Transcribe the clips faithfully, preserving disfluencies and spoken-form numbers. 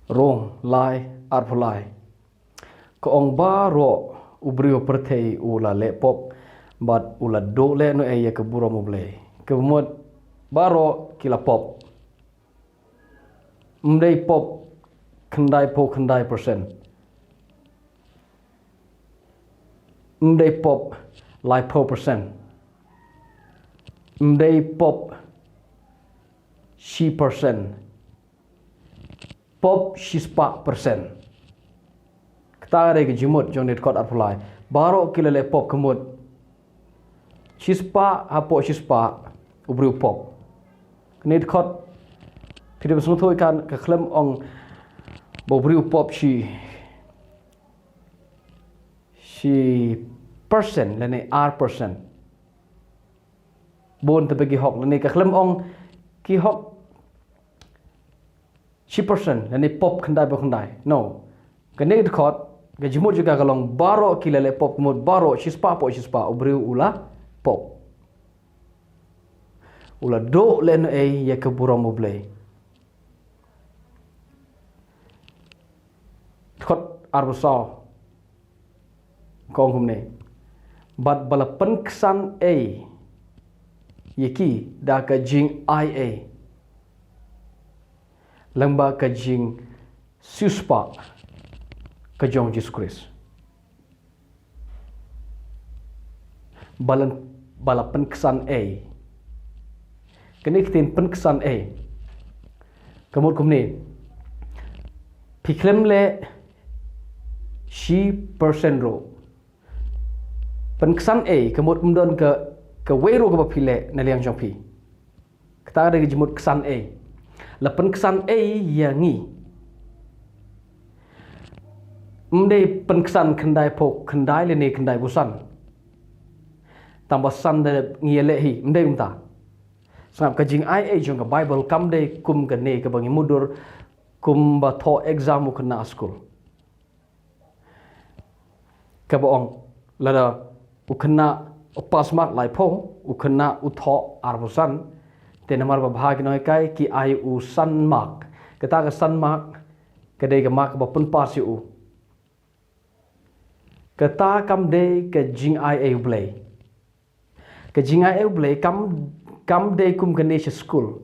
Rom lai, arphew lai. Ka ong baroh u briew pyrthei u la leh pop, bad u la duh leh noh ei ïa ka burom U Blei. Ka mut baroh ki la pop. Ym dei pop khyndai phew khyndai percent. Ym dei pop laiphew percent. Ym dei pop shi percent. Pop shispah percent. Kata ka dei ka jingmut jong kane ka dkhot arphew lai. Baroh ki la leh pop, ka mut shispah hapoh shispah u briew pop. Kane ka dkhot, phi dei ban sngewthuh ïa ka, ka khlem ong ba u briew pop shi, shi percent lane ar percent. Bun tang ba ki hok, lane ka khlem ong ki hok shi percent lane pop khyndai phew khyndai. No. Kane ka dkhot, ka jingmut jong ka ka long baroh ki la leh pop, ka mut baroh shispah hapoh shispah u briew u la pop. U la duh leh noh ei ïa ka burom U Blei. Dkhot arphew saw. Ka ong kumne. Bad ba la pynksan ei ïa ki da ka jingai ei lyngba ka jingsiewspah ka jong Jisu Khrist. Ba la, ba la pynksan ei. Kane ka ktien pynksan ei, ka mut kumne. Phi khlem leh shi percent ruh. Pynksan ei, ka mut ym don ka, kawei ruh kaba phi leh na liang jong phi. Kata ka dei ka jingmut ksan ei. La pynksan ei ïa ngi. Ym dei pynksan khyndai phew khyndai lane khyndai phew san. Tang ba san da ngi ïaleh hi, ym dei kumta. Sngap, ka jingai ei jong ka Bible kam dei kum kane kaba ngi mutdur kumba thoh exam u khynnah skul. Kaba ong, lada u khynnah u pass mark laiphew, u khynnah u thoh arphew san, te namar ba bha ki nonghikai, ki ai u san mark. Kata ka san mark ka dei ka mark ba pynpass ïa u. Kata kam dei ka jingai ei U Blei. Ka jingai ei U Blei kam, kam dei kum kane sha skul,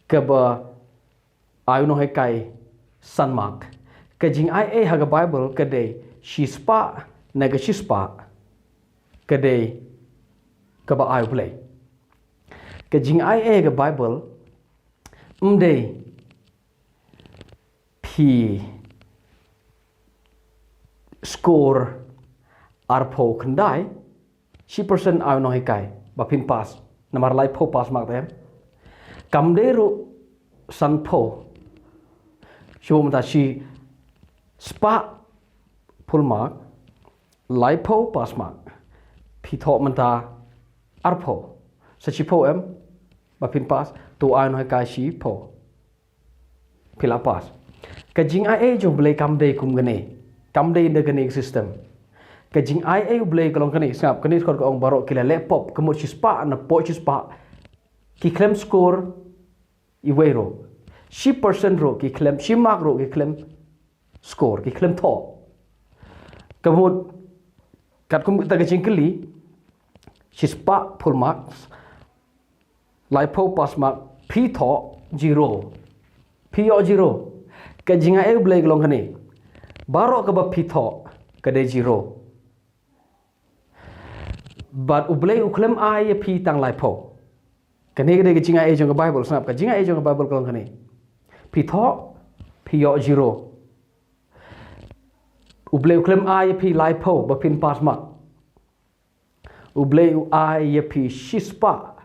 kaba ai u nonghikai san mark. Ka jingai ei ha ka Bible ka dei shispah na ka shispah, ka dei kaba ai U Blei. Ka jingai ei ha ka Bible ym dei phi score arphew khyndai, shi percent ai u nonghikai ba phin pass, namar laiphew pass mark te. Kam dei ruh sanphew. Shu mynta shispah full mark, laiphew pass mark. Phi thoh mynta arphew. Sa shiphew em ba phin pass, to ai u nonghikai shiphew. Phi la pass. Ka jingai ei jong U Blei kam dei kum kane. Kam dei da kane ka system. Ka jingai ei U Blei ka long kane, sngap, kane ka dkhot ka ong baroh ki la leh pop, ka mut shispah na phew shispah ki khlem score iwei ruh. Shi percent ruh ki khlem, shi mark ruh ki khlem score, ki khlem thoh. Ka mut katkum kata ka jingkylli, shispah full marks, laiphew pass mark, phi thoh zero. Phi ïoh zero. Ka jingai ei U Blei ka long kane. Baroh kaba phi thoh ka dei zero. Bad U Blei u khlem ai ïa phi tang laiphew. Kane ka dei ka jingai ei jong ka Bible, sngap, ka jingai ei jong ka Bible ka long kane. Phi thoh, phi ïoh zero. U Blei u khlem ai ïa phi laiphew ba phin pass mark. U Blei u ai ïa phi shispah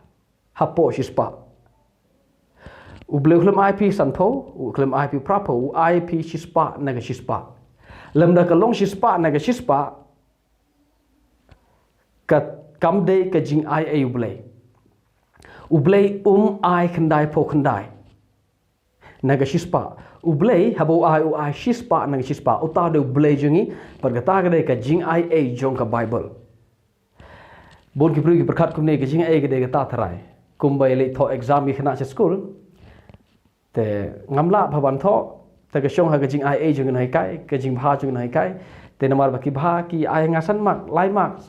hapoh shispah. U Blei u khlem ai phi sanphew, u khlem ai phi phraphew, u ai phi shispah na ka shispah. Lymda ka long shispah na ka shispah, ka kam dei ka jingai ei U Blei. U Blei um ai khyndai phew khyndai na ka shispah. U Blei haba u ai, u ai shispah na ka shispah. Uta u dei U Blei jong ngi, bad kata ka dei ka jingai ei jong ka Bible. Bun ki briew ki pyrkhat kumne, ka jingai ei ka dei kata tharai. Kumba ïaleit thoh exam ïa ki khynnah sha skul. Te ngam lah bha ban thoh, Te ka shong ha ka jingai ei jong ki nonghikai, ka jingbha jong ki nonghikai. Te namar ba ki bha, ki ai nga san mark, lai mark,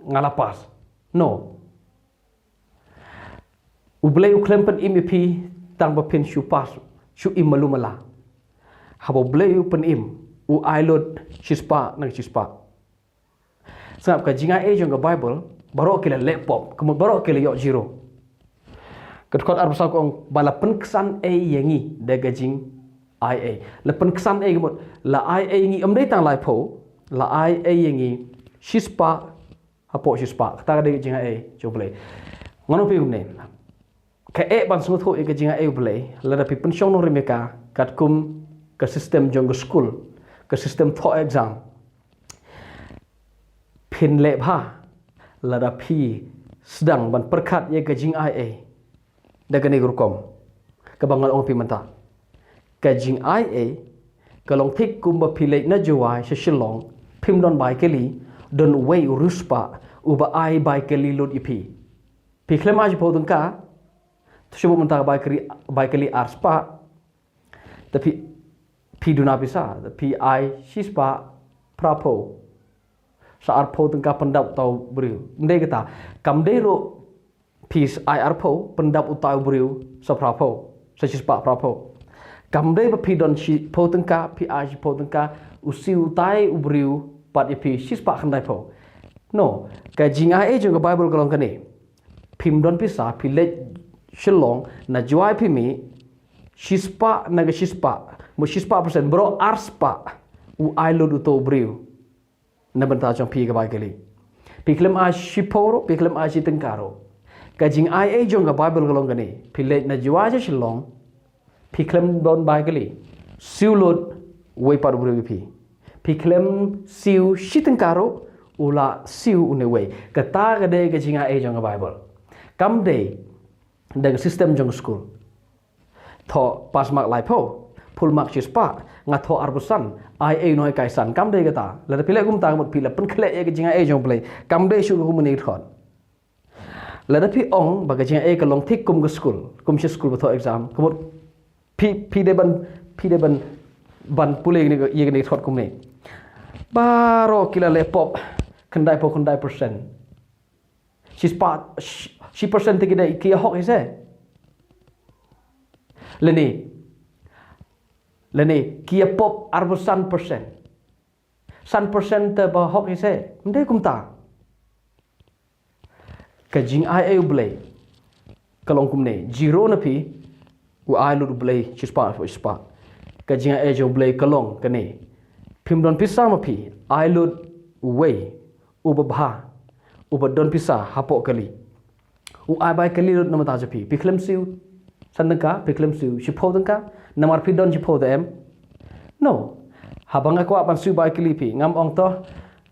nga la pass. No. U Blei u khlem pynim ïa phi tang ba phin shu pass, shu im malu mala. Haba U Blei u pynim, u ai lut shispah na shispah. Sngap, ka jingai ei jong ka Bible, baroh ki la leh pop, ka mut baroh ki la ïoh zero. Ka dkhot arphew saw ka ong ba la pynksan ei ïa ngi da ka jingai ei. La pynksan ei ka mut, la ai ei ïa ngi, ym dei tang laiphew, la ai ei ïa ngi shispah hapoh shispah. Kata ka dei ka jingai ei jong U Blei. Ngan ong ïa phi kumne, ka eh ban sngewthuh ïa ka jingai ei U Blei, lada phi pynshong nongrim ïa ka katkum ka system jong ka skul, ka system thoh exam. Phin leh bha lada phi sdang ban pyrkhat ïa ka jingai ei da kane ka rukom kaba ngan ong ïa phi mynta. Ka jingai ei ka long thik kumba phi leit na Jowai sha Shillong, phim don bai kali, don uwei u riewspah uba ai bai kali lut ïa phi. Phi khlem ai shiphew tyngka, to shu buh mynta ka bai kali, bai kali arspah. Te phi, phi duna pisa, te phi ai shispah phraphew. Sa arphew tyngka pyndap uta u briew. Ym dei kata, kam dei ruh phi ai arphew, pyndap uta u briew sa phraphew, sa shispah phraphew. Kam dei ba phi don shiphew tyngka, phi ai shiphew tyngka, u siew utai u briew pat ïa phi shispah khyndaiphew. No, ka jingai ei jong ka Bible ka long kane. Phim don pisa, phi leit Shillong, na Jowai phi mih, shispah na ka shispah, mut shispah percent, baroh arspah u ai lut uto u briew na bynta jong phi ka bai kali. Phi khlem ai shiphew ruh, phi khlem ai shi tyngka ruh. Ka jingai ei jong ka Bible ka long kane. Phi leit na Jowai sha Shillong, phi khlem don bai kali, siew lut uwei pat u briew ïa phi. Phi khlem siew shi tyngka ruh, u la siew une uwei. Kata ka dei ka jingai ei jong ka Bible. Kam dei da ka system jong ka skul. Thoh pass mark laiphew, full mark shispah, nga thoh arphew san, ai ei u nonghikai san, kam dei kata. Lada phi leh kumta ka mut phi la pynkhleh ïa ka jingai ei jong U Blei. Kam dei shuh ka kumne ka dkhot. Lada phi ong ba ka jingai ei ka long thik kum ka skul, kum shi skul ba thoh exam, ka mut phi, phi dei ban, phi dei ban, ban pule ïa kane ka dkhot kumne. Baroh ki la leh pop, khyndaiphew khyndai percent. Shispah, shi, shi percent te ki dei ki ïa hok hi se. Lane, lane, ki ïa pop arphew san percent. San percent te ba hok hi se. Ym dei kumta. Ka jingai ei U Blei ka long kumne. Zero na phi, u ai lut U Blei shispah, shispah. Ka jingai ei jong U Blei ka long kane. Phim don pisa ma phi, ai lut uwei uba bha, uba don pisa hapoh kali. U ai bai kali lut na bynta jong phi. Phi khlem siew san tyngka, phi khlem siew shiphew tyngka, namar phi don shiphew te em? No. Haba nga kwah ban siew bai kali phi, ngam ong to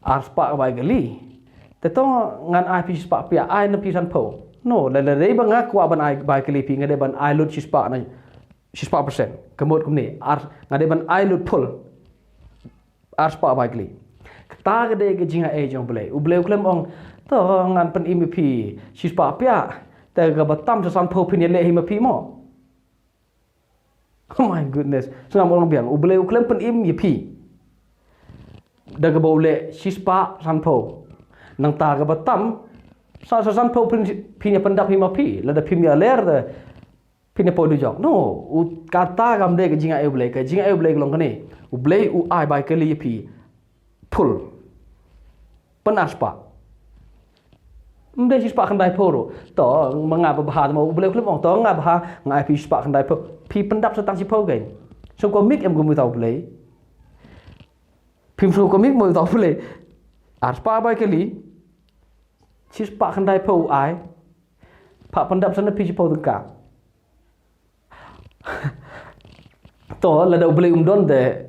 arspah bai kali. Te to ngan ai phi shispah phi ai na phi sanphew. No, lada dei ba nga kwah ban ai bai kali phi, nga dei ban ai lut shispah na shispah percent. Ka mut kumne, ar, nga dei ban ai lut full arspah bai kali. Kata ka dei ka jingai ei jong U Blei. U Blei u khlem ong, to ngan pynim ïa phi shispah phi. Te kaba tam sa sanphew phin ïa leh hi ma phi mo. Oh my goodness. Sngap, u long biang. U Blei u khlem pynim ïa phi da kaba u leh shispah sanphew. Nangta kaba tam sa, sa sanphew phin, phin ïa pyndap hi ma phi. Lada phim ïa ler te phin ïa poi dujok. No, u, kata kam dei ka jingai ei U Blei, ka jingai ei U Blei ka long kane. U Blei u ai bai kali ïa phi full. Pynarspah. Ym dei shispah khyndai phew ruh. To, ma nga ba bha, ma U Blei u khlem ong to nga bha, nga ai phi shispah khyndai phew. Phi pyndap sa tang shiphew kein. Sngewkmen em kum uta U Blei. Phim sngewkmen mo uta U Blei. Arspah bai kali. Shispah khyndai phew u ai. Phah pyndap sa na phi shiphew tyngka. To, lada U Blei um don de,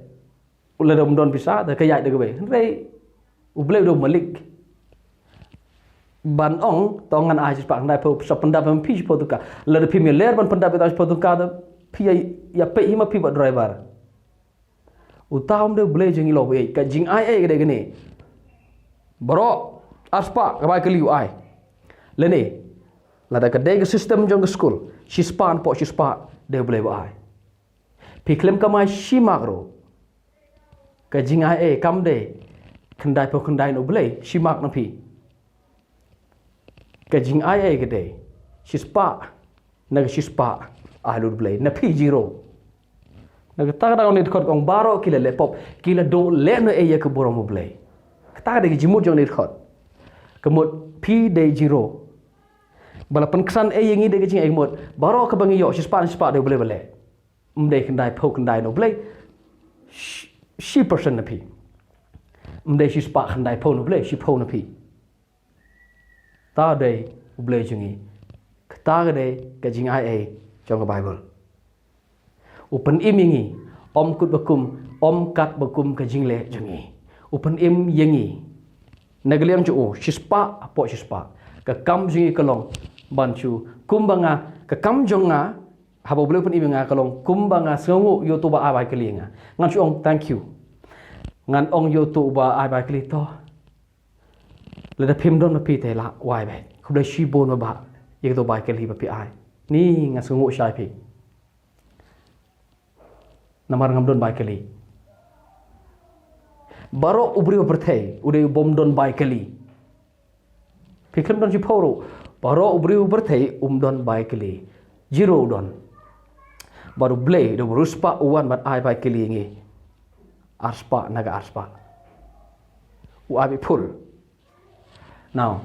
lada um don pisa, de ka ïaid da kawei. Hynrei U Blei u dei u malik. Ban ong, to ngan ai shispah khyndai phew, sa pyndap ma phi shiphew tyngka. Lada phim ïa ler ban pyndap ïa uta shiphew tyngka, de phi ïa, ïa peit hi ma phi bad driver. Uta um dei U Blei jong ngi lok bad ïeit, ka jingai ei ka dei kane. Baroh arspah ka bai kali u ai. Lane, lada ka dei ka system jong ka skul, shispah hapoh shispah dei U Blei ba ai. Phi khlem kamai shi mark ruh, ka jingai ei kam dei khyndai phew khyndai na U Blei, shi mark na phi. Ka jingai ei ka dei shispah na ka shispah ai lut U Blei, na phi zero. Na kata ka daw ngi dkhot ka ong baroh ki la leh pop, ki la duh lehnoh ei ïa ka burom U Blei. Kata ka dei ka jingmut jong ngi dkhot. Ka mut phi dei zero. Ba la pynksan ei ïa ngi dei ka jingei, ka mut baroh kaba ngi ïoh shispah na shispah dei U Blei ba leh. Ym dei khyndai phew khyndai na U Blei, shi, shi percent na phi. Ym dei shispah khyndai phew na U Blei, shiphew na phi. Ta dei U Blei jong ngi. Kata ka dei ka jingai ei jong ka Baibl. U pynim ïa ngi, ym kut ba kum, ym kat ba kum ka jingleh jong ngi. U pynim ïa ngi na ka liang jong u shispah hapoh shispah. Ka kam jong ngi ka long ban shu, kumba nga, ka kam jong nga, haba U Blei u pynim ïa nga ka long kumba nga sngewnguh ïa uto ba ai bai kylli ïa nga. Ngan shu ong thank you. Ngan ong ïa uto ba ai bai kylli to, lada phim don ma phi te la wai beit. Khublei shibun Baba ïa kato bai kylli ba phi ai. Ni nga sngewnguh shai phi. Namar ngam don bai kylli. Baroh u briew pyrthei u dei u bym don bai kylli. Phi khlem don shiphew ruh, baroh u briew pyrthei um don bai kylli. Zero u don. Bad U Blei u dei u riewspah, u wan ban ai bai kylli ïa ngi. Arspah na ka arspah. U ai beit full. Now,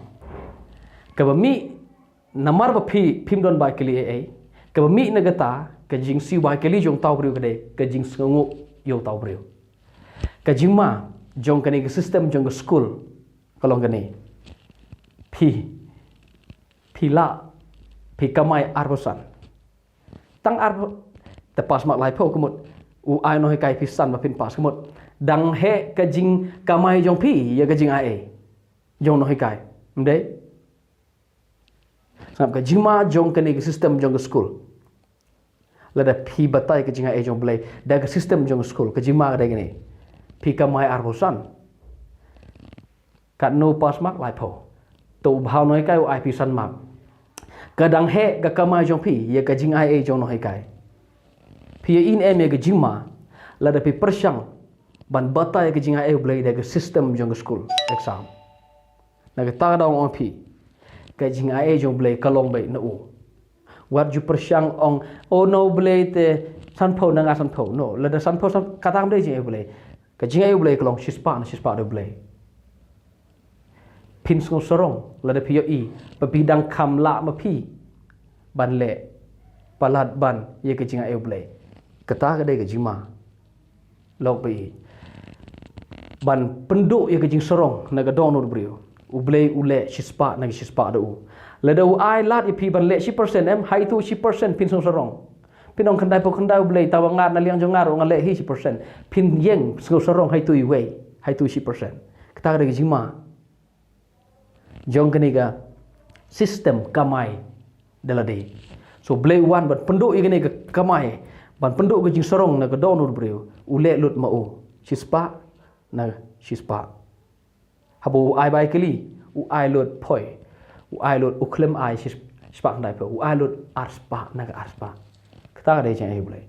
kaba mih, namar ba phi phim don bai kylli ei ei, kaba mih na kata, ka jingsiew bai kylli jong uta u briew ka dei ka jingsngewnguh ïa uta u briew. Ka jingma jong kane ka system jong ka skul ka long kane. Phi, phi lah, phi kamai arphew san. Tang ar, te pass mark laiphew, ka mut u ai nonghikai phi san ba phin pass, ka mut dang heh ka jingkamai jong phi ïa ka jingai ei jong nonghikai. Ym dei? Sngap, ka jingma jong kane ka system jong ka skul. Lada phi batai ka jingai ei jong U Blei da ka system jong ka skul, ka jingma ka dei kane. Phi kamai arphew san, katno pass mark? Laiphew. To u bha u nonghikai u ai phi san mark. Ka dang heh ka kamai jong phi ïa ka jingai ei jong nonghikai. Phi ïohi ne em ïa ka jingma lada phi pyrshang ban batai ïa ka jingai ei U Blei da ka system jong ka skul exam? Na kata ka daw nga ong ïa phi, ka jingai ei jong U Blei ka long beit na u. Wat ju pyrshang ong, oh, na U Blei te sanphew na nga sanphew. No, lada sanphew san, kata kam dei jingai ei U Blei. Ka jingai ei U Blei ka long shispah na shispah da U Blei. Phin sngewsarong lada phi ïohi ba phi dang kham lah ma phi ban leh palat ban ïa ka jingai ei U Blei. Kata ka dei ka jingma. Lok ba i ban pynduh ïa ka jingsarong na ka dohnud briew. U Blei u leh shispah na ka shispah da u. Lada u ai lad ïa phi ban leh shi percent, em, haito shi percent phin sngewsarong. Phin ong khyndai phew khyndai U Blei, tang ba nga na liang jong nga ruh nga leh hi shi percent. Phin ïeng sngewsarong haito iwei, haito shi percent. Kata ka dei ka jingma jong kane ka system kamai da lade. So Blei u wan ban pynduh ïa kane ka kamai, ban pynduh ka jingsarong na ka dohnud briew, u leh lut ma u shispah na shispah. Haba u ai bai kylli, u ai lut phoi, u ai lut, u khlem ai shis-, shispah khyndai phew, u ai lut arspah na ka arspah. Kata ka dei jingai ei U Blei.